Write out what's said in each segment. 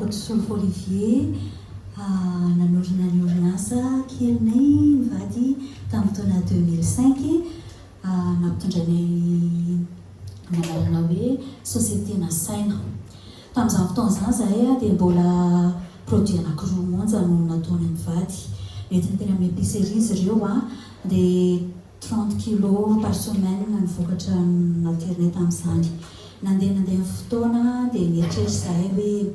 Rakotosolofo Olivier, nanorina ny orinasa kelinay mivady tamin'ny taona 2005, nampitondrainay ny anarana hoe Société Nasaina. Tamin'izany fotoana izany izahay dia mbola produit anankiroa monja no nataonay mivady. Nentina teny amin'ny épicerie izy ireo dia 30 kilos par semaine ny vokatra naterinay tamin'izany. Nandeha nandeha ny fotoana dia nieritreritra izahay hoe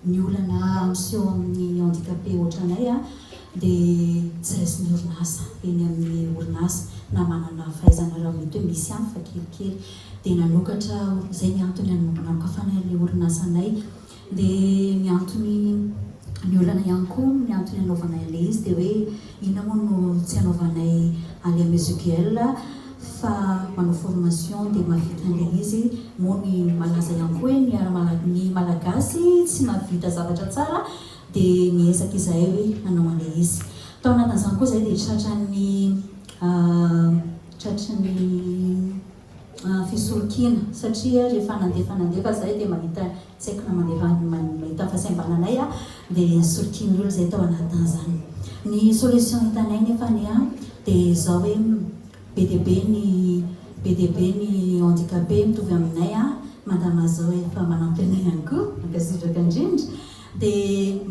ny olana miseho amin'ny handicapé ohatranay dia tsy raisin'ny orinasa eny amin'ny orinasa na manana fahaizana raha mety hoe misy ihany fa kelikely. Dia nanokatra, izay ny antony nanokafanay ilay orinasanay. Dia ny antony, ny olana ihany koa, ny antony anaovanay an'ilay izy dia hoe inona moa no tsy anaovanay an'ilay Musicale fa manao formation dia mahavita an'ilay izy, moa ny malaza ihany koa hoe ny ny Malagasy tsy mahavita zavatra tsara dia niezaka izahay hoe hanao an'ilay izy. Tao anatin'izany koa izahay dia tratran'ny tratry ny fisolokiana satria rehefa nandefa nandefa zahay dia mahita tsy haiko na mandefa mahita fahasembananay a dia nisolokian'ny olona zay tao anatin'izany. Ny solution hitanay nefany a dia izao hoe be dia be ny be dia be ny handicapé mitovy aminay a madama zao efa manampy anay ihany koa, mankasitraka indrindra, dia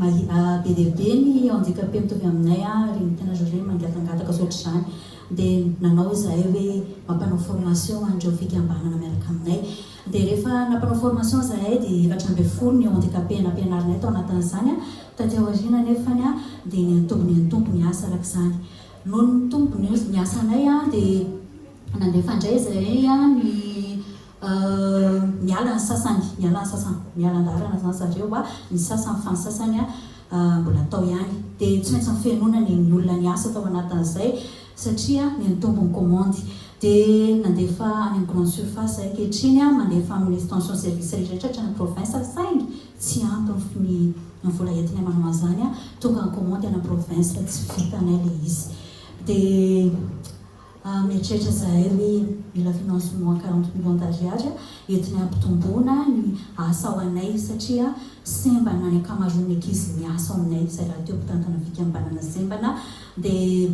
be dia be ny handicapé mitovy aminay a ary hitanareo ireny mangatangataka sy ohatr'izany. Dia nanao izahay hoe mampanao formation an'ireo fikambanana miaraka aminay. Dia rehefa nampanao formation izahay dia 14 ny handicapé nampianarinay tao anatin'izany. Taty aoriana anefany dia niantombo niantombo ny asa araka izany. Noho ny nitombo ny asanay dia nandefa indray izahay ny Miala ny sasany, miala ny sasany, miala an-daharana izany zareo a, ny sasany fa ny sasany mbola tao ihany. Dia tsy maintsy nifenoana ny ny olona niasa tao anatin'izay satria nitombo ny kaomandy. Dia nandefa any amin'ny grande surface izahay ankehitriny, mandefa amin'ny station service rehetra hatrany province saingy tsy ampy ny ny vola entinay manao an'izany, tonga ny kaomandy any province tsy vitanay ilay izy. Dia. Mieritreritra izahay hoe mila financement 40 millions d'ariary entina hampitomboana ny asa ho anay satria sembana ny ankamaroan'ny ankizy miasa ao aminay, izay rahateo mpitantana fikambanana sembana dia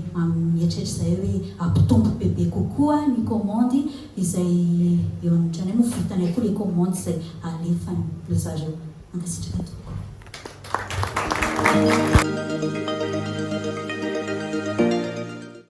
mieritreritra izahay hoe hampitombo bebe kokoa ny kaomandy izay eo anatrehanay moa vitanay koa ilay kaomandy izay alefan'ny zareo. Mankasitraka tompoko.